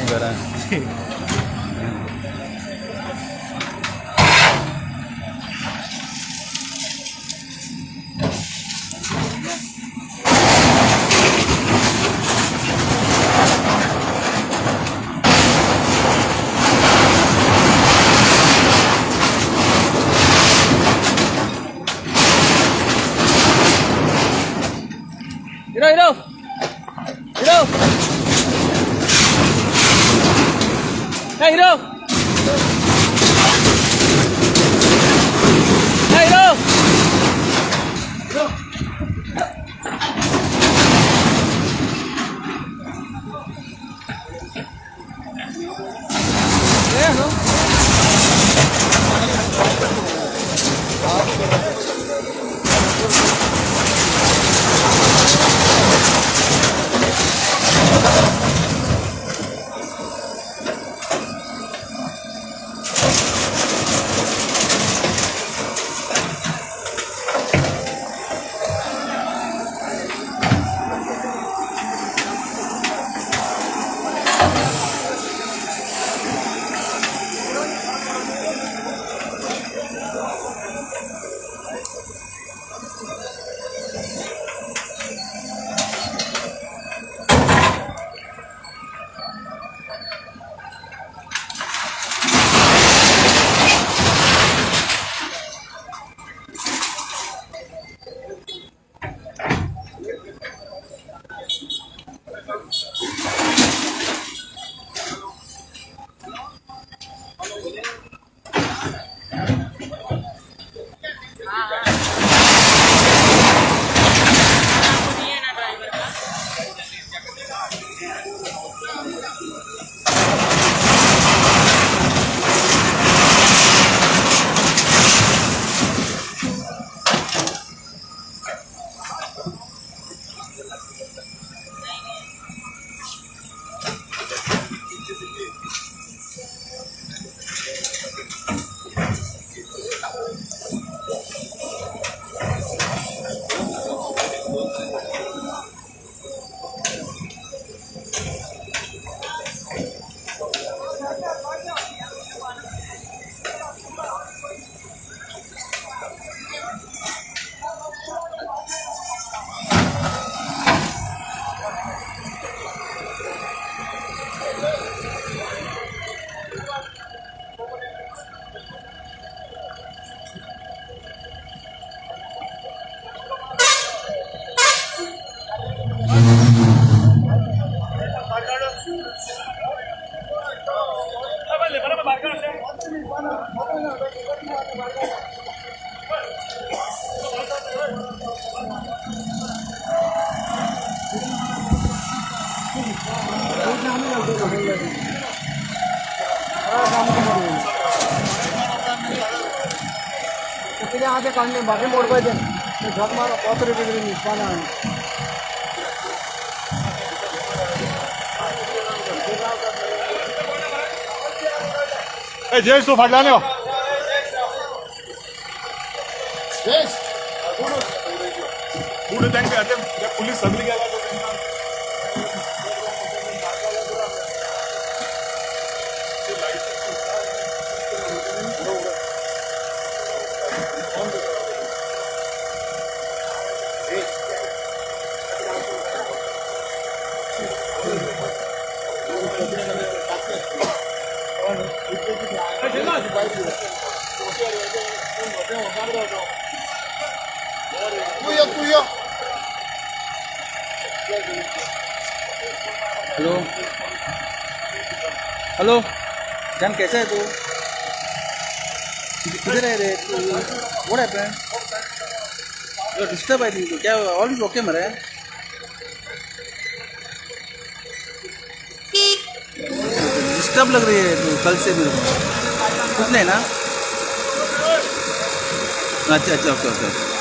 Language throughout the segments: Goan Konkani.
घरान. Hero, hero! Hero! Hey, hero! Hey, hero! Yeah, no? बाकी मोडपाचें झक मारो कोतरे बितरे न्हिदपाना. जयेश तूं फाटल्यान यो. जयेश फुडें तांकां ते पुलीस सगळी गेला. Tuyo, tuyo. Hello hello जान, कैसा है तू? किधर है रे तू? What happened? You disturb, I think. क्या, ऑल is okay मरे? डिस्टर्ब लग रही है तू कल से मेरे को. कुछ नहीं ना? अच्छा अच्छा, ओके ओके.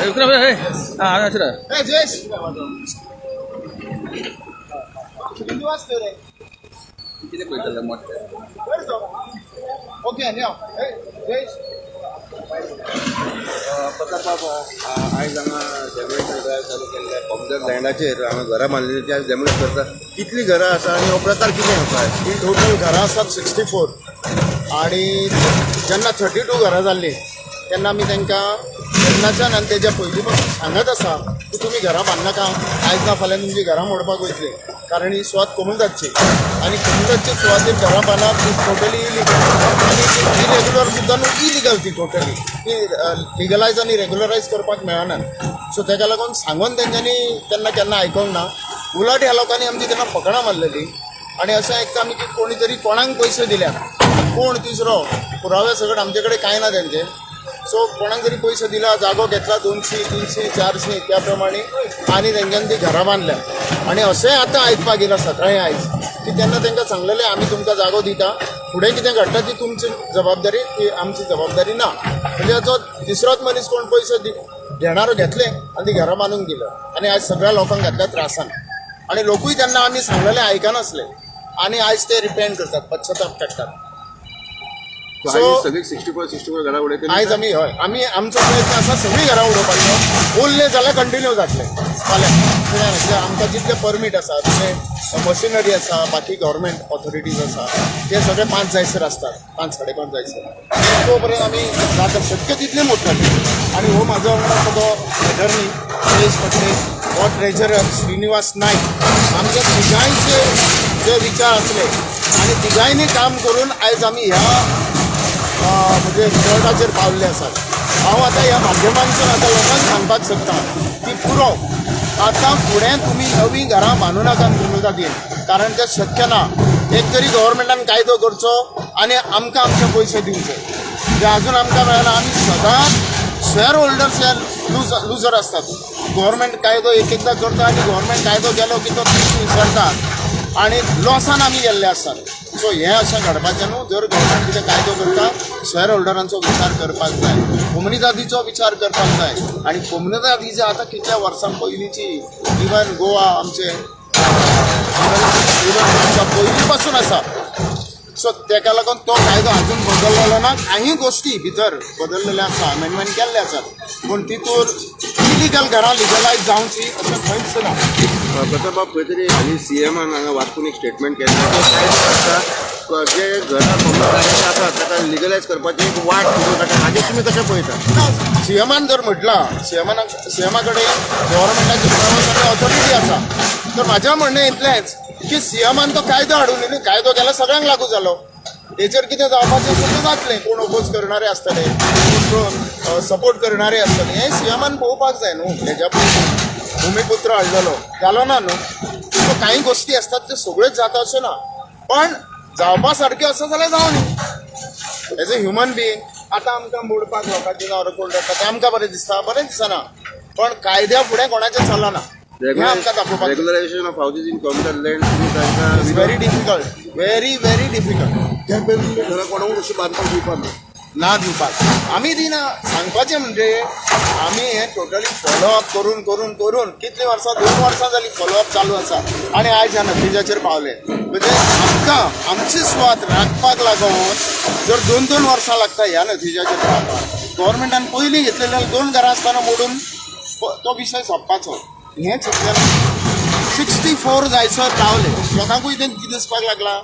हा. जयेश, कितें पळयतले मोठे? ओके जयेश. प्रताप, आयज हांगा डेमोलिशन ड्रायव्ह चालू केल्ले कोमजर लँडाचेर. हांगा घरां बांदलेली ती आयज डेमोलिश करता. कितलीं घरां आसा आनी हो प्रकार कितें आसा? ही टोटल घरां आसात 64 आणि जेन्ना 32 घरां जाल्लीं तेन्ना आमी तांकां तेन्नाच्यान आनी तेज्या पयलीं पासून सांगत आसा की तुमी घरां बांदनाका, आयज ना फाल्यां तुमची घरां मोडपाक वयतली, कारण ही सुवात कोमुनिदादची आनी कोमुनिदादचे सुवातेर घरां बांदप is totally illegal आनी ती इरेग्युलर सुद्दां न्हू, इलिगल. ती टोटली ती लिगलायज आनी रेगुलरायज करपाक मेळना. सो तेका लागून सांगून तेंच्यांनी तेन्ना केन्ना आयकोंक ना. उलट ह्या लोकांनी आमची तेन्ना फकणां मारलेली आणि अशें आयकता आमी की कोणी तरी कोणाक पयशे दिल्या. कोण तिसरो पुराव्या सगट आमचे कडेन कांय ना तेंचे. सो कोणाक तरी पयशे दिला, जागो घेतला 200, 300, 400 त्या प्रमाणे आनी तेंच्यांनी ती घरां बांदल्या. आनी अशेंय आतां आयकपाक येयलां सकाळीं आयज की तेन्ना तांकां सांगलेलें, आमी तुमकां जागो दिता, फुडें कितें घडटा ती तुमची जबाबदारी, ती आमची जबाबदारी ना. म्हणजे जो तिसरोच मनीस कोण पयशे घेणारो घेतले आनी ती घरां बांदून दिलं आनी आयज सगळ्या लोकांक घातल्या त्रासान. आणि लोकूय त्यांना आम्ही सांगलेले आयकनासले आणि आयज ते रिपेंट करतात, पश्चाताप काडटात. आयज सगळीं 64 64 घरां उडयतली? आयज आमी, हय, आमी आमचो प्रयत्न आसा सगळीं घरां उडोवपाचो. उरले जाल्यार कंटिन्यू जातले फाल्यां. कित्याक आमकां जितले परमीट आसा, तितले मशिनरी आसा, बाकी गव्हर्मेंट ऑथॉरिटीज आसा, ते सगळे 5 जायसर आसतात, 5 5:30 जायसर. तो पर्यंत आमी जाता शक्य तितले मोडटले. आनी हो म्हाजो वांगडा आसा तो एटर्नी जयेश फडते, हो ट्रेजरर श्रीनिवास नायक. आमच्या तिगांयचे जे विचार आसले आनी तिगांयनी काम करून आयज आमी ह्या म्हणजे रिजल्टाचेर पावल्ले आसात. हांव आतां ह्या माध्यमांतल्यान आतां लोकांक सांगपाक सोदता की पुरो, आतां फुडें तुमी नवीं घरां बांदू नाका कोमुनिदादीन, कारण तें शक्य ना. एक तरी गव्हर्मेंटान कायदो करचो आनी आमकां आमचे पयशे दिवचे जे अजून आमकां मेळना. आमी सदांच शेअर होल्डर्स हे लुजर आसतात. गव्हर्मेंट कायदो एक एकदां करता आनी गव्हर्मेंट कायदो गेलो की तो विसरता आनी लॉसान आमी गेल्ले आसतात. सो हें अशें घडपाचें न्हू. जर गव्हर्मेंट कितें कायदो करता, शेअर होल्डरांचो विचार करपाक जाय, कोमुनिदादीचो विचार करपाक जाय. आनी कोमुनिदादीचे आतां कितल्या वर्सां पयलींची, इवन गोवा आमचे इवन आमच्या पयलीं पासून आसा. सो तेका लागून तो कायदो अजून बदललेलो ना. काही गोश्टी भितर बदललेले आसा, अमेंडमेंट केल्ले आसात, पूण तितूर इलिगल घरां लिगलायज जावची अशें खंयच ना. प्रताप बाब, खंय तरी हालीं सीएमान हांगा वाचून एक स्टेटमेंट केल्लें की कायदो आसता जे घरां कोमुनिदादीचीं आसा ताका लिगलायज करपाची एक वाट सोदून काडटा. हाजेर तुमी कशें पळयता? सीएमान जर म्हटलां, सीएमा कडेन गव्हर्मेंटाची सगळी ऑथॉरिटी आसा. तर म्हाजें म्हणणें इतलेंच की सीएमान तो कायदो हाडून न्ही, कायदो केल्यार सगळ्यांक लागू जालो. तेचेर कितें जावपाचें आसा तें जातलें. कोण ओपोज करणारे आसतले, कोण सपोर्ट करणारे आसतले, हें सीएमान पळोवपाक जाय न्हू. हेज्या पयलीं भुमिपुत्र हाडलेलो, जालो ना न्हू. सो कांय गोश्टी आसतात त्यो सगळ्योच जाता अशें ना, पण जावपा सारक्यो आसा जाल्यार जावं न्ही. एज अ ह्युमन बिईंग आतां आमकां मोडपाक लोकांचे नांवार कोण जाता तें आमकां बरें दिसता? बरें दिसना. पण कायद्या फुडें कोणाचें चलना हें आमकां दाखोवपाक जाय. Regularisation of houses in comunidade land तुमी तांकां It's very difficult, very very difficult. त्या पयलीं घरां कोणाकूच अशें बांदपाक दिवपाक ना. ना दिवपाक आमी दिना. सांगपाचें म्हणजे आमी हें टोटली फॉलोअप करून करून करून कितलीं वर्सां, 2 वर्सां जालीं फॉलोअप चालू आसा आनी आयज ह्या नतिजाचेर पावले. म्हणजे आमकां आमची सुवात राखपाक लागून जर 2-2 वर्सां लागता ह्या नतिजाचेर पावपाक, गव्हर्मेंटान पयलीं घेतलेल्या 2 घरां आसतना मोडून तो विशय सोंपपाचो हें शक्य ना. 64 जायसर रावले, लोकांकूय तें दिसपाक लागला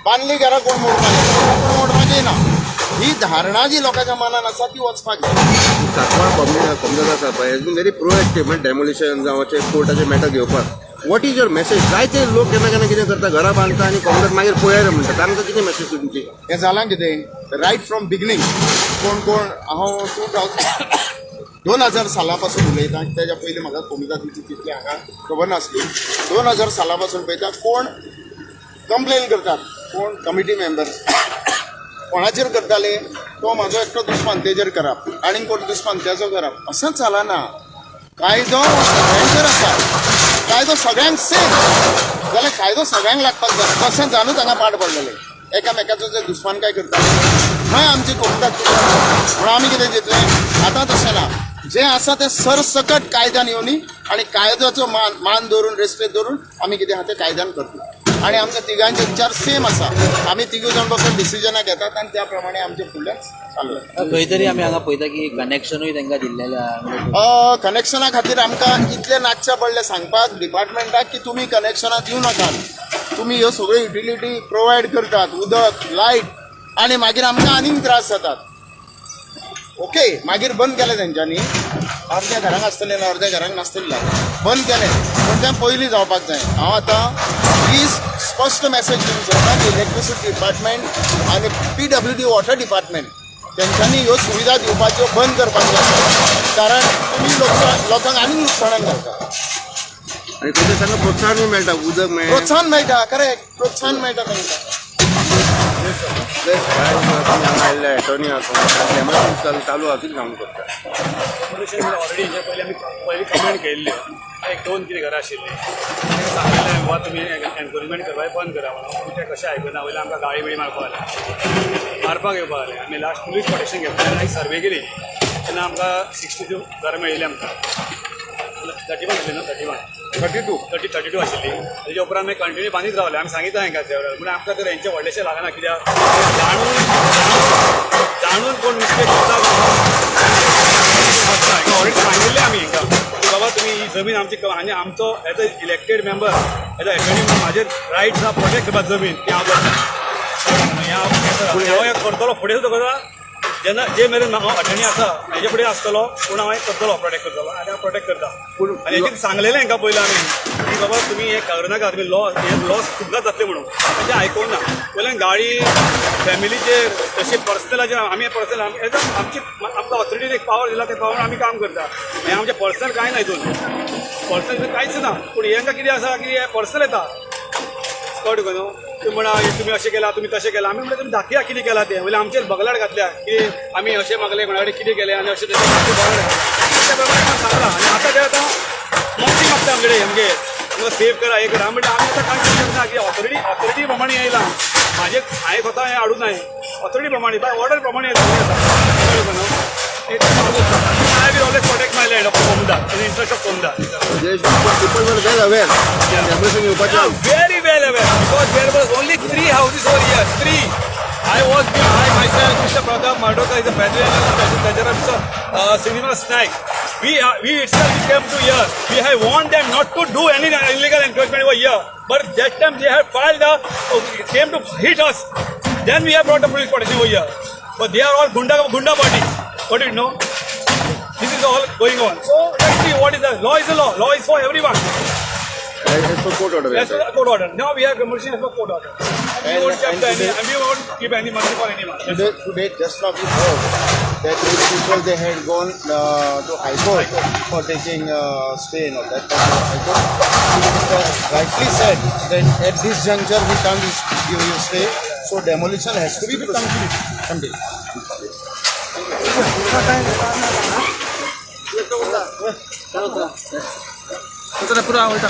बांदली घरां कोण मोडपाक येता, कोण मोडपाचें ना. ही धारणा जी लोकांच्या मनान आसा ती वचपाक जाय. सांकवाळ कोमुनिदाद आसा पळय, हेज बीन व्हेरी प्रोएक्टीव, म्हणजे डेमोलिशन जावं अशें कोर्टाचे मॅटर घेवपाक. What is your message? जायते लोक केन्ना केन्ना कितें करता, घरां बांदता आनी कोमुनिदाद मागीर पळयार म्हणटा, तांकां कितें मॅसेज तुमची? हें जालां कितें, रायट फ्रॉम बिगनींग कोण कोण, हांव 2000 साला पासून उलयतां, तेज्या पयलीं म्हाका कोमुनिदादीची तितली हांगा खबर नासली. 2000 साला पासून पळयता, कोण कंप्लेन करतात, कोण कमिटी मेंबर्स कोणाचेर करताले, तो म्हाजो एकटो दुस्मान तेजेर करप आनी कोण दुस्मान तेजो करप, अशेंच चलना. कायदो सगळ्यांचेर आसा, कायदो सगळ्यांक सेम जाल्यार कायदो सगळ्यांक लागपाक जाय. तशें जाणूच हांगा पाड पडलेले एकामेकाचो जे दुस्मान काय करताले, थंय आमची कोमुनिदाद म्हणून आमी कितें चिंतलें, आतां तशें ना. जें आसा तें सरसकट कायद्यान येवनी आनी कायद्याचो मान मान दवरून, रेस्पेद दवरून आमी कितें आहा तें कायद्यान करतले. आनी आमच्या तिगांचे विचार सेम आसा. आमी तिगूय जाण बसून डिसिजनां घेतात आनी त्या प्रमाणे आमचे फुडल्यान चालू जाता. खंय तरी आमी हांगा पळयता की कनेक्शनूय तांकां दिल्लेलें आहा. कनेक्शना खातीर आमकां इतलें नाचचें पडलें सांगपाक डिपार्टमेंटाक की तुमी कनेक्शनां दिवं नाकात, तुमी ह्यो सगळ्यो युटिलिटी प्रोवायड करतात, उदक, लायट, आनी मागीर आमकां आनीक त्रास जातात. ओके, मागीर बंद केलें तेंच्यांनी. अर्द्या घरांक आसतलें ना, अर्द्या घरांक नासतलें लायट, बंद केलें. पूण तें पयलीं जावपाक जाय. हांव आतां ही स्पश्ट मॅसेज दिवंक सोदता की इलेक्ट्रिसिटी डिपार्टमेंट आनी पीडब्ल्यूडी वॉटर डिपार्टमेंट तेंच्यांनी ह्यो सुविधा दिवपाच्यो बंद करपाच्यो आसा, कारण तुमी लोकांक लोकांक आनीक लुकसाणान घालता. आनी खंय तरी तांकां प्रोत्साहनूय मेळटा, उदक मेळ्ळें. प्रोत्साहन मेळटा, करेक्ट, प्रोत्साहन मेळटा तांकां. हांगा आयिल्ले एटॉर्नी आसा, डेमोलिशन चालू आसा, कितें सांगूंक सोदता? डेमोलिशन ऑलरेडी हेच्या पयलीं आमी पयलीं कंप्लेन केल्ली. एक दोन कितें घरां आशिल्लीं, तांकां सांगिल्लें बाबा तुमी एनक्रोचमेंट करपाचें बंद करा म्हणून. पूण ते कशें आयकना. वयल्यान आमकां गाळी बिळी मारपाक लागले, मारपाक येवपाक लागले. आमी लास्ट पुलीस प्रोटेक्शन घेतलें आनी एक सर्वे केली तेन्ना आमकां 62 घरां मेळिल्लीं. आमकां 31 आसली न्हू, 31. 32. 32 आशिल्ली. तेच्या उपरांत मागीर कंटिन्यू बांदीत रावले. आमी सांगितलें हांकां सेवरल, पूण आमकां तर हेंचें व्हडलेशें लागना, कित्याक जाणून जाणून कोण मिस्टेक करता हांकां ऑलरेडी सांगिल्लें आमी हांकां की बाबा तुमी ही जमीन आमची आनी आमचो as a elected member, as a attorney म्हणून म्हाजेर रायट आसा प्रोटेक्ट करपाक जमीन. ती हांव करता, हांव हें करतलो, फुडें सुद्दां करता. जेन्ना जे मेरेन हांव अटर्नी आसा हेजे फुडें आसतलो, पूण हांव हें करतलो, प्रोटेक्ट करतलो आनी हांव प्रोटेक्ट करता. पूण आनी हेजेर सांगलेलें हांकां पयलीं आमी की बाबा तुमी हें करुनाका, तुमी लॉस, हे लॉस तुमकां जातलें म्हणून. तेजें आयकूंक ना. वयल्यान गाडी फॅमिलीचेर तशें पर्सनलाचेर आमी पर्सनल आमी एकदम आमची आमकां ऑथॉरिटीन एक पावर दिला, ते पावर आमी काम करता. हें आमचें पर्सनल कांय ना, हितून पर्सनल कांयच ना. पूण हेंकां कितें आसा की हें पर्सनल येता, कळ्ळें तुका न्हू? तुमी म्हणा तुमी अशें केलां, तुमी तशें केलां. आमी म्हणटा तुमी दाखया कितें केलां तें. वयल्यान आमचेर बगलाट घातल्या की आमी अशें मागलें, कोणा कडेन कितें केलें आनी अशें तशें आमचेर बगलाट घातल्या. त्या प्रमाणे आमी सांगलां. आनी आतां ते आतां माफी मागता आमचे कडेन, आमगे तुमकां सेव करा, हें करा. म्हणटा आमी आतां कांय करूंक शकना की ऑथॉरिटी ऑथॉरिटी प्रमाणे येयलां. म्हाजें हांवें स्वता हें हाडूंक ना, ऑथॉरिटी प्रमाणे, बाय ऑर्डर प्रमाणे येता. कळ्ळें तुका न्हू? I will always protect my land of Comunidade, in interest of Comunidade. People were well aware demolition येवपाचें. Yeah, very well aware, because there was only three houses over here. Three. I myself, Mr. Pratap Madokar is the president of the treasurer, Mr. Srinivas Naik. We itself we came to here. We have warned them not to do any illegal encroachment over here. But that time they have filed the, came to hit us. Then we have brought the police protection over here. But they are all gunda gunda party. What do you know? This is all going on. So let's see what is the law is the law. Law is for everyone. As per court order. As per the court order. Now we have demolition as per court order. And we won't And keep any, today- and we won't give any money for anyone. Today, just now we heard that these people, they had gone to High Court for taking stay and all that. But the High Court rightly said that at this juncture we can't give you stay, so demolition has to be proceeded. Complete. चला पुरा वयता.